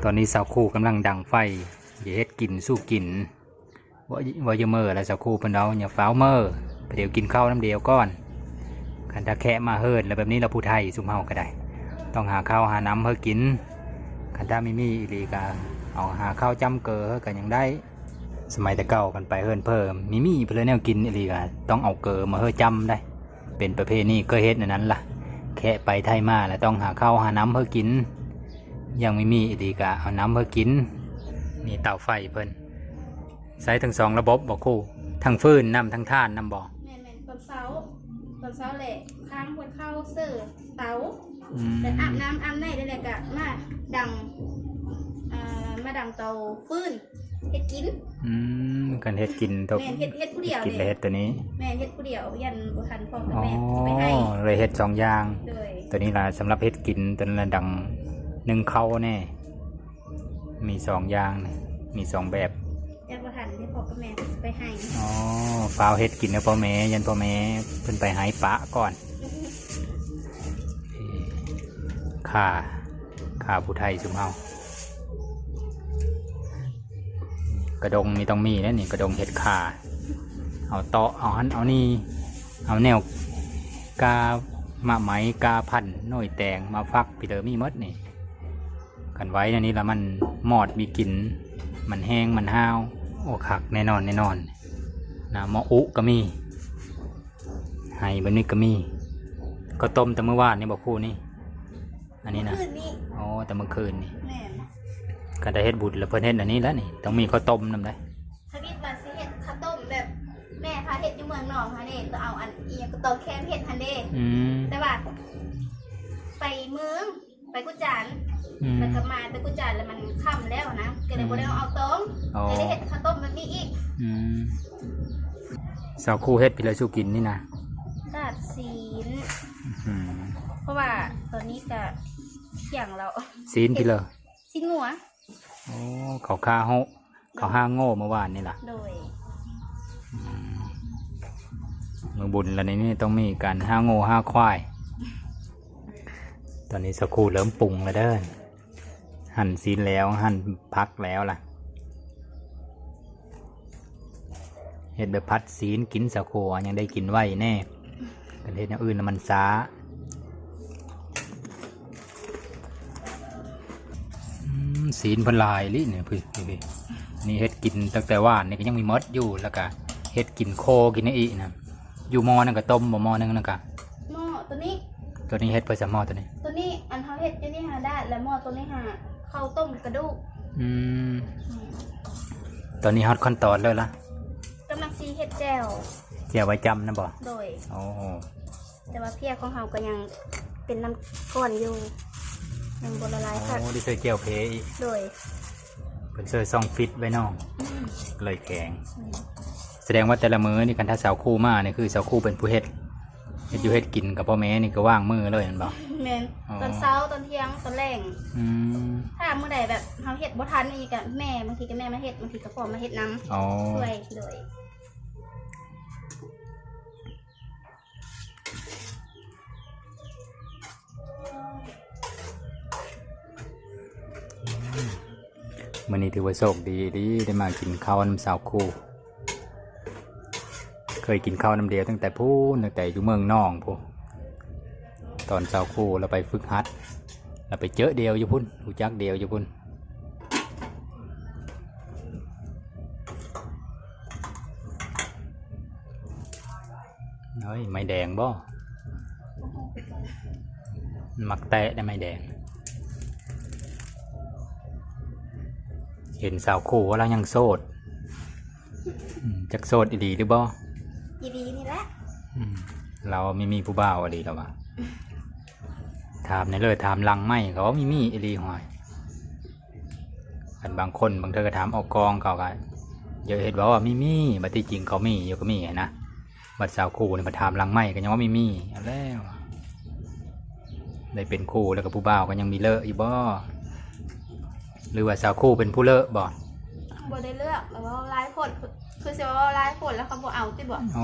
ຕອນນີ້ສາວຄູກຳລັງດັງໄຟ ຈະເຮັດກິນສູ່ກິນ. ເວົ້າ ເວົ້າຢູ່ເມີລະ ສາວຄູເພິ່ນເວົ້າ ຢ່າຟ້າວເມີ ໄປດຽວກິນເຂົ້ານຳດຽວກ່ອນ. ຄັນຖ້າແຂກມາເຮືອນລະແບບນີ້ລະ ຜູ້ໄທຊຸມເຮົາກະໄດ້ ຕ້ອງຫາເຂົ້າຫານ້ຳເຮີກິນ. ຄັນຖ້າມີມີອີ່ຫຼີກະເອົາຫາເຂົ້າຈ້ຳເກີເຮີກະຍັງໄດ້. ສະໄໝແຕ່ເກົ່າ ຄັນໄປເຮືອນເພີ ມີມີເພິ່ນລະແນວກິນອີ່ຫຼີກະຕ້ອງເອົາເກີມາເຮີຈ້ຳໄດ໋. ເປັນປະເພນີເຄີຍເຮັດແນວນັ້ນລະ ແຂກໄປໄທມາລະຕ້ອງຫາເຂົ້າຫານ້ຳເຮີກິນ. ຢ່າງມີມີອີ່ຫຼີກະເອົານ້ຳເຮີກິນ. ນີ້ເຕົາໄຟເພິ່ນ ໃຊ້ທັງສອງລະບົບບໍ່ຄູ? ທັງຟືນນຳ ທັງຖ່ານນຳບໍ່? ແມ່ນໆ ຕອນເຊົ້າ ຕອນເຊົ້າແຫຼະ ຄ້າງເພິ່ນເຂົ້າເສີເຕົາ ອືມ ແລ້ວອາບນ້ຳອາບໃນແລ້ວກະມາດັງ ເອີ ມາດັງເຕົາຟືນເຮັດກິນ. ອືມ ຄັນເຮັດກິນຕົກ ແມ່ນ ເຮັດ ເຮັດຜູ້ດຽວ ກິນແລ້ວເຮັດໂຕນີ້ ແມ່ນ ເຮັດຜູ້ດຽວ ຢ້ານບໍ່ທັນພໍ່ກັບແມ່ ອໍ ຊິໄປໃຫ້ ເລີຍເຮັດສອງຢ່າງ. ໂດຍ ໂຕນີ້ລະສຳລັບເຮັດກິນ ໂຕນັ້ນລະດັງໜຶ້ງເຂົ້າແດ່. ມີສອງຢ່າງນີ້ ມີສອງແບບ. ຢ້ານບໍ່ທັນ ໃຫ້ພໍ່ກັບແມ່ເພິ່ນຊິໄປໃຫ້. ອໍ ຟ້າວເຮັດກິນໃຫ້ພໍ່ແມ່ ຢ້ານພໍ່ແມ່ເພິ່ນໄປໃຫ້ປະກ່ອນ. ຂ່າ ຂ່າຜູ້ໄທຊຸມເຮົາ ກະດົງນີ້ຕ້ອງມີແລ້ວນີ້ ກະດົງເຮັດຂ່າ ເອົາເຕາະ ເອົາຫັ້ນເອົານີ້ ເອົາແນວກາໝາກໄມ້ ກາພັນ ໜ່ວຍແຕງມາຝັກ ພີເລີມີໝົດນີ້. ຄັນໄວ້ແນວນີ້ລະມັນມອດມີກິ່ນ ມັນແຫ້ງມັນຫາວ. ໂອ້ ຄັກແນ່ນອນ ແນ່ນອນນະ. ໝໍ້ອຸກະມີ ໄຮ່ເບິ່ງນີ້ກະມີ. ເຂົ້າຕົ້ມແຕ່ມື້ວານນີ້ບໍ່ຄູນີ້? ອັນນີ້ນະ ມື້ຄືນນີ້. ອໍ ແຕ່ມື້ຄືນນີ້. ແມ່ນ ຄັນໄດ້ເຮັດບຸນລະເພິ່ນເຮັດອັນນີ້ລະນີ້ ຕ້ອງມີເຂົ້າຕົ້ມນຳໄດ໋. ທຳອິດວ່າຊິເຮັດເຂົ້າຕົ້ມແບບແມ່ພາເຮັດຢູ່ເມືອງນອກຫັ້ນເດ້ ຕ້ອງເອົາອັນອີ່ຫຍັງກະຕອງແຄມເຮັດຫັ້ນເດ້. ອືມ ແຕ່ວ່າໄປເມືອງ ໄປກຸຈານ ອືມ ແລ້ວກະມາແຕ່ກຸຈານລະມັນຄ່ຳແລ້ວນະ ກະເລີຍ ອືມ ບໍ່ໄດ້ເອົາຕອງ. ອໍ ກະໄດ້ເຮັດເຂົ້າຕົ້ມແບບນີ້ອີກ. ອືມ ສາວຄູເຮັດພີເລີສູ່ກິນນີ້ນະ ຕາດຊີ້ນ. ອືມ ເພາະວ່າຕອນນີ້ກະທ່ຽງແລ້ວ. ຊີ້ນພີເລີ ຊີ້ນງົວ. ໂອ້ ເຂົາຄາໂຮ ເຂົາຫາໂງ່ມື້ວານນີ້ລະ. ໂດຍ ອືມ ມື້ບຸນລະນີ້ ນີ້ຕ້ອງມີການຫາໂງ່ຫາຄວາຍ. ຕອນນີ້ສາວຄູເລີ່ມປຸງລະເດີ ຫັ່ນຊີ້ນແລ້ວ ຫັ່ນຜັກແລ້ວລະ. ເຮັດແບບຜັດຊີ້ນກິນ ສາວຄູຍັງໄດ້ກິນໄວແນ່. ຄັນເຮັດແນວອື່ນລະມັນຊ້າ. ອືມ ຊີ້ນເພິ່ນຫຼາຍອີ່ຫຼີນີ້ ພີ້ ພີ້ ພີ້. ນີ້ເຮັດກິນຕັ້ງແຕ່ວານນີ້ກະຍັງມີໝົດຢູ່ ລະກະເຮັດກິນໂຄກິນອີກນະ. ຢູ່ໝໍ້ນັ້ນກະຕົ້ມບໍ່? ໝໍ້ໜຶ່ງນັ້ນກະ ໝໍ້ໂຕນີ້ ໂຕນີ້ເຮັດເພື່ອສະ ໝໍ້ໂຕນີ້? ໂຕນີ້ອັນເຮົາເຮັດຢູ່ນີ້ຫາດາດ ລະໝໍ້ໂຕນີ້ຫາເຂົ້າຕົ້ມກະດູກ. ອືມ ອືມ ຕອນນີ້ຮອດຂັ້ນຕອນແລ້ວລະ? ກຳລັງຊິເຮັດແຈ່ວ ແຈ່ວໄວ້ຈ້ຳນະບໍ່? ໂດຍ ໂອ້ ແຕ່ວ່າເພຍຂອງເຮົາກະຍັງເປັນນ້ຳກ້ອນຢູ່ ຍັງບໍ່ລະລາຍຄັກ. ໂອ້ ໄດ້ໃສ່ແຈ່ວເພອີກ. ໂດຍ ເພິ່ນໃສ່ຊ່ອງຟິດໄວ້ເນາະ ອືມ ເລີຍແຂງ. ອືມ ສະແດງວ່າແຕ່ລະມື້ນີ້ ຄັນຖ້າສາວຄູມານີ້ ຄືສາວຄູເປັນຜູ້ເຮັດ ເຮັດຢູ່ເຮັດກິນກັບພໍ່ແມ່ນີ້ກະວ່າງມື້ເລີຍແມ່ນບໍ່? ແມ່ນ ອໍ ຕອນເຊົ້າ ຕອນທ່ຽງ ຕອນແລງ. ອືມ ຖ້າມື້ໃດແບບເຮົາເຮັດບໍ່ທັນອີ່ຫຍັງກະແມ່ ບາງທີກະແມ່ມາເຮັດ ບາງທີກະພໍ່ມາເຮັດນຳ. ອໍ ຊ່ວຍ. ໂດຍ ມື້ນີ້ຖືວ່າໂຊກດີອີ່ຫຼີ ໄດ້ມາກິນເຂົ້ານຳສາວຄູ. ເຄີຍກິນເຂົ້ານຳດຽວຕັ້ງແຕ່ພຸ້ນ ຕັ້ງແຕ່ຢູ່ເມືອງນອງພຸ້ນ. ຕອນສາວຄູລາວໄປຝຶກຫັດ ລາວໄປເຈີດຽວຢູ່ພຸ້ນ ຮູ້ຈັກດຽວຢູ່ພຸ້ນ. ເຮີ້ຍ ໄມ້ແດງບໍ່? ມັກແຕະໄດ໋ໄມ້ແດງ. ເຫັນສາວຄູວ່າລາວຍັງໂສດ. ອືມ ຈັກໂສດອີ່ຫຼີຫຼືບໍ່? ອີ່ຫຼີນີ້ແຫຼະ. ອືມ ລາວມີ ມີຜູ້ບ່າວອີ່ຫຼີລາວວ່າ. ຖາມແດ່ເລີຍ ຖາມຫຼັງໄມເຂົາມີ ມີອີ່ຫຼີ. ຫ້ວຍ ອັນບາງຄົນບາງເທື່ອກະຖາມອອກກ້ອງ ເຂົາກະຢາກເຮັດເວົ້າວ່າມີ ມີ ບາດທີ່ຈິງເຂົາມີຢູ່ກະມີຫັ້ນນະ. ບັດສາວຄູນີ້ມາຖາມຫຼັງໄມກະຍັງວ່າມີ ມີ. ເອົາແລ້ວ ໄດ້ເປັນຄູແລ້ວກະຜູ້ບ່າວກະຍັງມີເລີະຢູ່ບໍ່? ຫຼືວ່າສາວຄູເປັນຜູ້ເລີະບໍ່? ບໍ່ໄດ້ເລືອກ ແຕ່ວ່າຫຼາຍຄົນ ຄືຊິເວົ້າຫຼາຍຄົນແລ້ວເຂົາບໍ່ເອົາຕິບໍ່?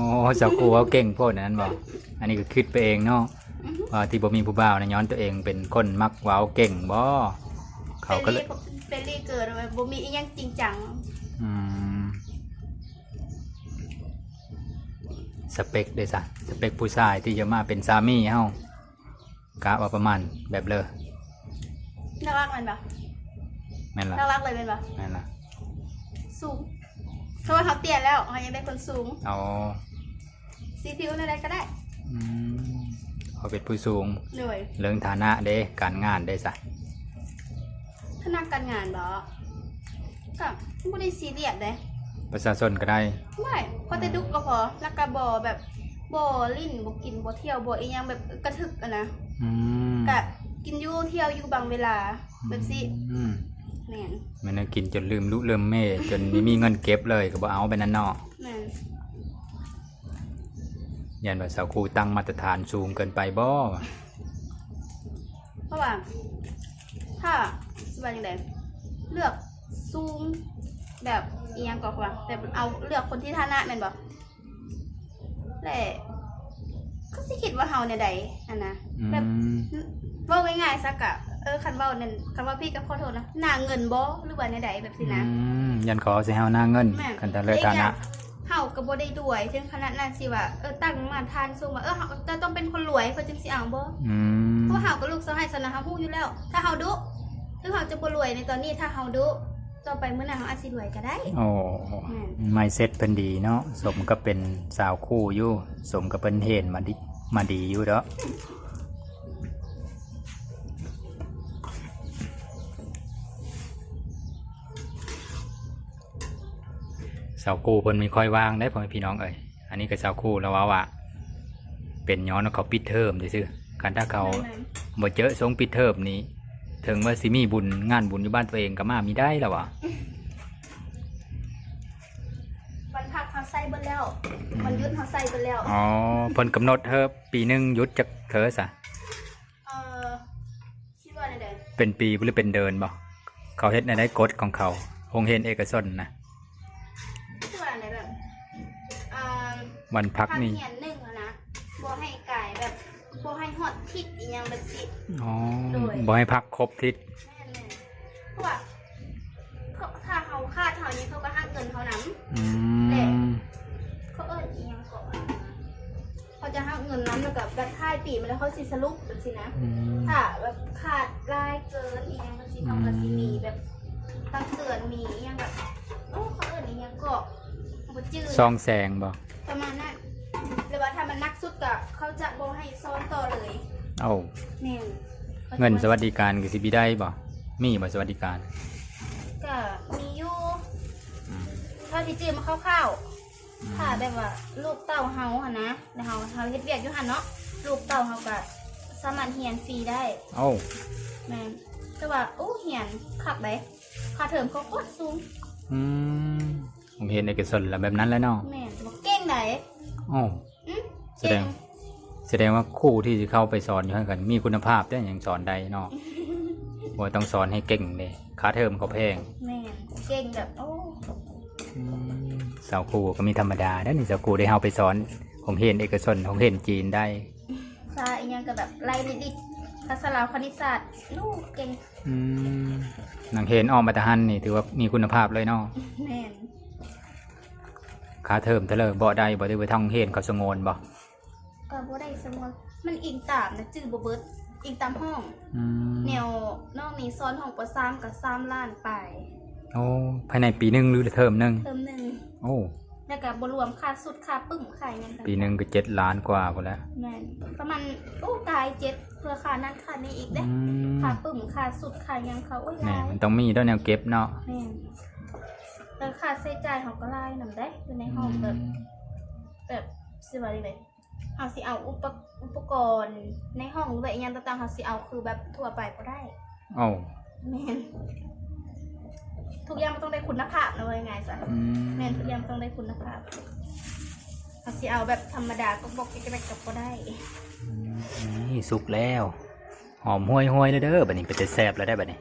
ອໍ ສາວຄູເວົ້າເກັ່ງໂພດນັ້ນບໍ່? ອັນນີ້ກະຄິດໄປເອງເນາະ. ອືຮຶ ວ່າທີ່ບໍ່ມີຜູ້ບ່າວນະ ຍ້ອນໂຕເອງເປັນຄົນມັກເວົ້າເກັ່ງບໍ່? ເຂົາກໍເລີຍ ເຟຣນລີ ເຟຣນລີເກີນ ບໍ່ມີອີ່ຫຍັງຈິງຈັງ. ອືມ ສະເປັກເດ້ຊະ ສະເປັກຜູ້ຊາຍທີ່ຈະມາເປັນສາມີເຮົາ ກະວ່າປະມານແບບເລີ ຫຼັກໆແມ່ນບໍ່? ແມ່ນລະ ຫຼັກໆເລີຍແມ່ນບໍ່? ແມ່ນລະ ສູງ ເພາະວ່າເຮົາເຕ້ຍແລ້ວ ເຮົາຢາກໄດ້ຄົນສູງ. ອໍ ສີຜິວແນວໃດກໍໄດ້. ອືມ ເຮົາເປັນຜູ້ສູງ. ໂດຍ ເລື່ອງຖານະເດ້ ການງານເດ້ຊະ? ຖານະການງານບໍ? ກໍບໍ່ໄດ້ຊີຣຽສເດ້ ປະຊາຊົນກໍໄດ້. ໄດ້ ຂໍແຕ່ດຸກໍພໍ ແລ້ວກໍບໍ່ແບບ ບໍ່ຫຼິ້ນ ບໍ່ກິນ ບໍ່ທ່ຽວ ບໍ່ອີ່ຫຍັງແບບກະທຶກຫັ້ນນະ. ອືມ ກະກິນຢູ່ ທ່ຽວຢູ່ບາງເວລາ ແບບຊີ້. ອືມ ແມ່ນ ແມ່ນກິນຈົນລືມລຸລືມເມ ຈົນບໍ່ມີເງິນເກັບເລີຍ ກໍບໍ່ເອົາແບບນັ້ນເນາະ. ແມ່ນ ຢ້ານວ່າສາວຄູ່ຕັ້ງມາດຕະຖານສູງເກີນໄປບໍ? ເພາະວ່າ ຖ້າ ຊິວ່າຈັ່ງໃດ ເລືອກສູງແບບອີ່ຫຍັງກໍວ່າ ແບບເອົາເລືອກຄົນທີ່ຖານະແມ່ນບໍ່? ແລະ ເຂົາຊິຄິດວ່າເຮົາແນວໃດຫັ້ນນະ. ອືມ ແບບ ເວົ້າງ່າຍໆຊະກະ ເອີ ຄັນເວົ້ານັ້ນ ຄັນເວົ້າຜິດກໍຂໍໂທດນະ ໜ້າເງິນບໍ ຫຼືວ່າແນວໃດແບບຊີ້ນະ. ອືມ ຢ້ານເຂົາເອົາໃສ່ເຮົາໜ້າເງິນ. ແມ່ນ ຄັນຖ້າເລີຍຖານະ ເຮົາກໍບໍ່ໄດ້ລວຍເຖິງຂະໜາດນັ້ນ ຊິວ່າ ເອີ ຕັ້ງມາດຕະຖານສູງວ່າ ເອີ ເຮົາ ເຈົ້າຕ້ອງເປັນຄົນລວຍເຂົາຈຶ່ງຊິເອົາບໍ? ອືມ ເພາະເຮົາກໍລູກສະໃພ້ຊັ້ນນະ ເຮົາຮູ້ຢູ່ແລ້ວ ຖ້າເຮົາດຸ ເຖິງເຮົາຈະບໍ່ລວຍໃນຕອນນີ້ ຖ້າເຮົາດຸ ຕໍ່ໄປມື້ໜ້າເຮົາອາດຊິລວຍກໍໄດ້. ໂອ້ ແມ່ນ ມາຍເຊັດເພິ່ນດີເນາະ ສົມກັບເປັນສາວຄູ່ຢູ່ ສົມກັບເພິ່ນເຫັນມາດີ ມາດີຢູ່ເນາະ. ສາວຄູ່ເພິ່ນມີຄອຍວ່າງໄດ໋ ພໍ່ແມ່ພີ່ນ້ອງເອີຍ. ອັນນີ້ກໍສາວຄູ່ລາວເວົ້າວ່າ ເປັນຍ້ອນວ່າເຂົາປິດເທີມຊື່ໆ ຄັນຖ້າເຂົາ ແມ່ນໆ ບໍ່ເຈີຊົງປິດເທີມນີ້ ເຖິງວ່າຊິມີບຸນ ງານບຸນຢູ່ບ້ານຕົວເອງກໍມາມີໄດ້ລະວ່າ. ວັນພັກເຮົາໃຊ້ເບິດແລ້ວ ອືມ ວັນຢຸດເຮົາໃຊ້ເບິດແລ້ວ. ອໍ ເພິ່ນກຳນົດໃຫ້ປີໜຶ່ງຢຸດຈັກເທື່ອຊະ? ເອີ ຊິວ່າແນວໃດ? ເປັນປີບໍ່ ຫຼືເປັນເດືອນບໍ? ເຂົາເຮັດແນວໃດ ກົດຂອງເຂົາ ໂຮງຮຽນເອກະຊົນນະ? ຊິວ່າແນວໃດ ແບບ ອ່າ ວັນພັກນີ້ ພັກຮຽນໜຶ່ງຫັ້ນນະ ບໍ່ໃຫ້ກາຍແບບ ບໍ່ໃຫ້ຮອດທິດອີ່ຫຍັງແບບຊີ້. ອໍ ໂດຍ ບໍ່ໃຫ້ພັກຄົບທິດ. ແມ່ນໆ ເພາະວ່າ ເຂົາ ຖ້າເຮົາຂາດເຮົານີ້ ເຂົາກໍຫັກເງິນເຮົານຳ. ອືມ ແລະ ເຂົາເອີ້ນອີ່ຫຍັງເກາະ ເຂົາຈະຫັກເງິນນຳ ແລ້ວກໍແບບທ້າຍປີມາແລ້ວເຂົາຊິສະຫຼຸບແບບຊີ້ນະ. ອືມ ຖ້າແບບຂາດຫຼາຍເກີນອີ່ຫຍັງຈັ່ງຊີ້ ອືມ ເຂົາກໍຊິມີແບບຕັກເຕືອນ ມີອີ່ຫຍັງແບບ ໂອ້ ເຂົາເອີ້ນອີ່ຫຍັງເກາະ ບໍ່ຈື່ ຊອງແສງບໍ? ປະມານນັ້ນ ຫຼືວ່າຖ້າມັນໜັກສຸດກໍເຂົາຈະບໍ່ໃຫ້ສອນຕໍ່ເລີຍ. ເອົ້າ ແມ່ນ ເງິນສະຫວັດດີການກໍຊິມີໄດ້ບໍ? ມີບໍ່ສະຫວັດດີການ? ກໍມີຢູ່ ອືມ ເທົ່າທີ່ຈື່ມາຄ່າວໆ ອືມ ຖ້າແບບວ່າລູກເຕົ້າເຮົາຫັ້ນນະ ແລ້ວເຮົາ ເຮົາເຮັດວຽກຢູ່ຫັ້ນເນາະ ລູກເຕົ້າເຮົາກໍສາມາດຮຽນຟຣີໄດ້. ໂອ້ ແມ່ນ ແຕ່ວ່າ ໂອ້ ຮຽນຄັກໃດ໋ ຄ່າເທີມເຂົາໂຄດສູງ. ອືມ ໂຮງຮຽນເອກະຊົນລະແບບນັ້ນແຫຼະເນາະ. ແມ່ນ ແຕ່ວ່າເກັ່ງໃດ໋. ໂອ້ ອືມ ສະແດງ ເກັ່ງ ສະແດງວ່າຄູທີ່ຊິເຂົ້າໄປສອນຢູ່ຫັ້ນກໍມີຄຸນນະພາບເດ້ ຈັ່ງສອນໄດ້ເນາະ. ບໍ່ຕ້ອງສອນໃຫ້ເກັ່ງເດ້ ຄ່າເທີມກໍແພງ. ແມ່ນ ເກັ່ງແບບ ໂອ້ ອືມ ສາວຄູກໍມີທຳມະດາເດ້ນີ້ ສາວຄູໄດ້ເຮົາໄປສອນໂຮງຮຽນເອກະຊົນ ໂຮງຮຽນຈີນໄດ້ ພາສາອີ່ຫຍັງກໍແບບໄລ່ລິດໆ ພາສາລາວ ຄະນິດສາດ ໂອ້ ເກັ່ງ. ອືມ ນັກຮຽນອອກມາແຕ່ຫັ້ນນີ້ຖືວ່າມີຄຸນນະພາບເລີຍເນາະ. ແມ່ນ ຄ່າເທີມເທົ່າໃດ ບອກໄດ້ບໍ່ ຫຼືວ່າທາງໂຮງຮຽນເຂົາສະຫງວນບໍ່? ກໍບໍ່ໄດ້ສະຫງວນ ມັນອີງຕາມນະ ຈື່ບໍ່ເບິດ ອີງຕາມຫ້ອງ. ອືມ ແນວນ້ອງນີ້ສອນຫ້ອງ ປໍສາມ ກໍສາມລ້ານປາຍ. ໂອ້ ພາຍໃນປີໜຶ່ງ ຫຼືເທີມໜຶ່ງ? ເທີມໜຶ່ງ. ໂອ້ ແລ້ວກໍບໍ່ລວມຄ່າຊຸດ ຄ່າປຶ້ມ ຄ່າຫຍັງຕ່າງໆ ປີໜຶ່ງກໍເຈັດລ້ານກວ່າພຸ້ນແຫຼະ. ແມ່ນ ປະມານ ໂອ້ ຕາຍ ເຈັດ ເພື່ອຄ່ານັ້ນຄ່ານີ້ອີກເດ້. ອືມ ຄ່າປຶ້ມ ຄ່າຊຸດ ຄ່າຫຍັງເຂົາ ໂອ້ຍ ຫຼາຍ. ແມ່ນ ມັນຕ້ອງມີເດ້ແນວເກັບເນາະ. ແມ່ນ ແລ້ວຄ່າໃຊ້ຈ່າຍເຮົາກໍຫຼາຍນຳເດ້ ຢູ່ໃນຫ້ອງ. ອືມ ແບບ ແບບ ຊິວ່າຈັ່ງໃດ ເຮົາຊິເອົາອຸປະ ອຸປະກອນໃນຫ້ອງ ຫຼືວ່າອີ່ຫຍັງຕ່າງໆ ເຮົາຊິເອົາຄືແບບທົ່ວໄປບໍ່ໄດ້. ເອົ້າ ແມ່ນ ທຸກຢ່າງມັນຕ້ອງໄດ້ຄຸນນະພາບນະ ເວົ້າງ່າຍໆຊະ. ອືມ ແມ່ນ ທຸກຢ່າງມັນຕ້ອງໄດ້ຄຸນນະພາບ ເຮົາຊິເອົາແບບທຳມະດາ ກະບອກແກກະແບກກໍບໍ່ໄດ້. ອືມ ນີ້ສຸກແລ້ວ ຫອມຫວຍໆແລ້ວເດີ ບັດນີ້ເປັນຕາແຊບແລ້ວໄດ໋ບັດນີ້.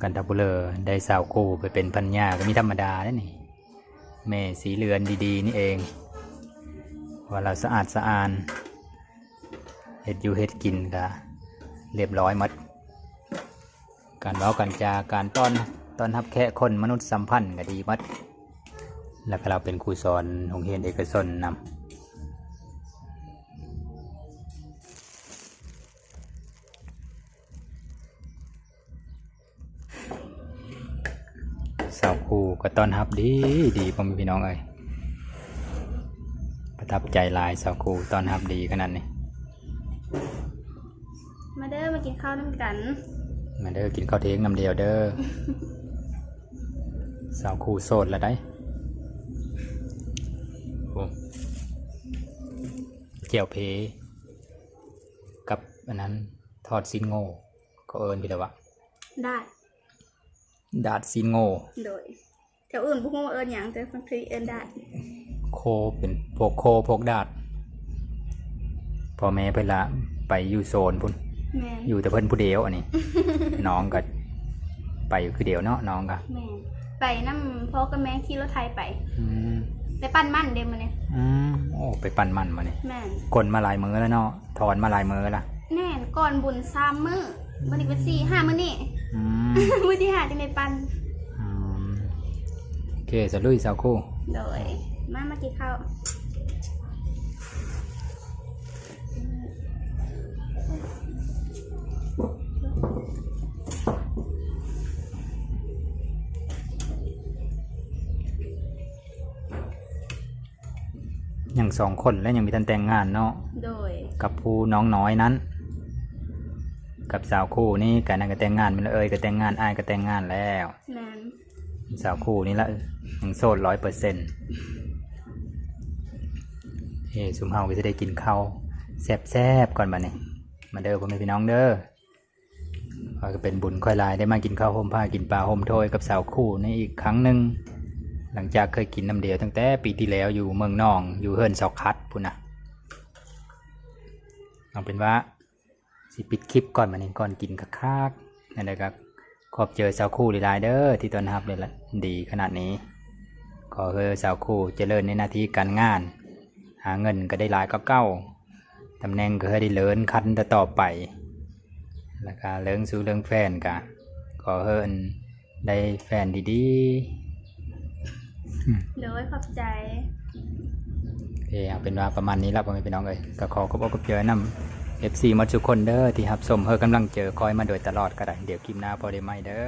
ຄັນຖ້າຜູ້ເລີໄດ້ສາວຄູ່ໄປເປັນພັນຍາກໍມີທຳມະດາເດ້ນີ້ ແມ່ສີເລືອນດີໆນີ້ເອງ ວ່າລາວສະອາດສະອ້ານ. ເຮັດຢູ່ເຮັດກິນກະລຽບຮ້ອຍໝົດ ການເວົ້າການຈາ ການຕ້ອນ ຕ້ອນຮັບແຂກຄົນ ມະນຸດສຳພັນກະດີໝົດ ແລ້ວກະລາວເປັນຄູສອນໂຮງຮຽນເອກະຊົນນຳ. ສາວຄູກໍຕ້ອນຮັບດີ ດີ ພໍ່ແມ່ພີ່ນ້ອງເອີຍ ປະທັບໃຈຫຼາຍ ສາວຄູຕ້ອນຮັບດີຂະໜາດນີ້. ມາເດີ ມາກິນເຂົ້ານຳກັນ ມາເດີ ກິນເຂົ້າທ່ຽງນຳດຽວເດີ. ສາວຄູໂສດລະໄດ໋ ໂອ້ ແຈ່ວເພ ກັບອັນນັ້ນ ທອດຊີ້ນໂງ່ ເຂົາເອີ້ນຜິດລະວະ ດາດ ດາດຊີ້ນໂງ່ ໂດຍ ແຖວອື່ນບໍ່ຮູ້ວ່າເອີ້ນຫຍັງ ແຕ່ທາງພີ້ເອີ້ນດາດ ໂຄ ເປັນພວກໂຄພວກດາດ ພໍ່ແມ່ເພິ່ນລະໄປຢູ່ໂຊນພຸ້ນ ແມ່ນ ຢູ່ແຕ່ເພິ່ນຜູ້ດຽວ ອັນນີ້ ນ້ອງກະໄປຢູ່ຄືດຽວເນາະ ນ້ອງກະ ແມ່ນ ໄປນຳພໍ່ກັບແມ່ຂີ່ລົດໄຖໄປ ອືມ ໄປປັ່ນມັນເດ້ມື້ນີ້ ອືມ ໂອ້ ໄປປັ່ນມັນມື້ນີ້ ແມ່ນ ກົນມາຫຼາຍມື້ແລ້ວເນາະ ຖອນມາຫຼາຍມື້ລະ ແມ່ນ ກ່ອນບຸນສາມມື້ ມື້ນີ້ເປັນສີ່ຫ້າມື້ນີ້ ອືມ ມື້ທີຫ້າຈຶ່ງໄດ້ປັ່ນ ອືມ ໂອເຄ ສະລຸຍ ສາວຄູ ໂດຍ ມາ ມາກິນເຂົ້າ ຍັງສອງຄົນ ແລະ ຍັງບໍ່ທັນແຕ່ງງານເນາະ ໂດຍ ກັບຜູ້ນ້ອງນ້ອຍນັ້ນ ກັບສາວຄູນີ້ ກະນັ້ນກະແຕ່ງງານ ແມ່ນເອີຍກະແຕ່ງງານ ອ້າຍກະແຕ່ງງານແລ້ວ ແມ່ນ ສາວຄູນີ້ລະ ຍັງໂສດຮ້ອຍເປີເຊັນ ເອີ ຊຸມເຮົາກະຊິໄດ້ກິນເຂົ້າແຊບໆກ່ອນບາດນີ້ ມາເດີ ພໍ່ແມ່ພີ່ນ້ອງເດີ. ຂ້ອຍກະເປັນບຸນຂ້ອຍຫຼາຍ ໄດ້ມາກິນເຂົ້າໂຮມພ້າ ກິນປາໂຮມໂທຍກັບສາວຄູນີ້ອີກຄັ້ງໜຶ່ງ ຫຼັງຈາກເຄີຍກິນນຳດຽວຕັ້ງແຕ່ປີທີ່ແລ້ວ ຢູ່ເມືອງໜອງ ຢູ່ເຮືອນຊອກຄັດພຸ້ນນະ. ເອົາເປັນວ່າຊິປິດຄລິບກ່ອນບາດນີ້ ກ່ອນກິນຄັກໆ ແນວໃດກະຂອບໃຈສາວຄູຫຼາຍໆເດີ ທີ່ຕ້ອນຮັບໄດ້ລະ ດີຂະໜາດນີ້ ຂໍໃຫ້ສາວຄູຈະເລີນໃນໜ້າທີ່ການງານ ຫາເງິນກະໄດ້ຫຼາຍກວ່າເກົ່າ ຕຳແໜ່ງກະໃຫ້ໄດ້ເລີນຂັ້ນຕໍ່ໆໄປ ແລ້ວກະເລື່ອງຊູເລື່ອງແຟນກະ ຂໍໃຫ້ໄດ້ແຟນດີໆ. ໂດຍ ຂອບໃຈ. ເອີ ເອົາເປັນວ່າປະມານນີ້ລະ ພໍ່ແມ່ພີ່ນ້ອງເອີຍ ກະຂໍຂອບອົກຂອບໃຈນຳ ເອັຟຊີ ໝົດທຸກຄົນເດີ ທີ່ຮັບຊົມ ໃຫ້ກຳລັງໃຈຂ້ອຍມາໂດຍຕະຫຼອດກະໄດ້ ດຽວຄລິບໜ້າພໍ້ໄດ້ໃໝ່ເດີ.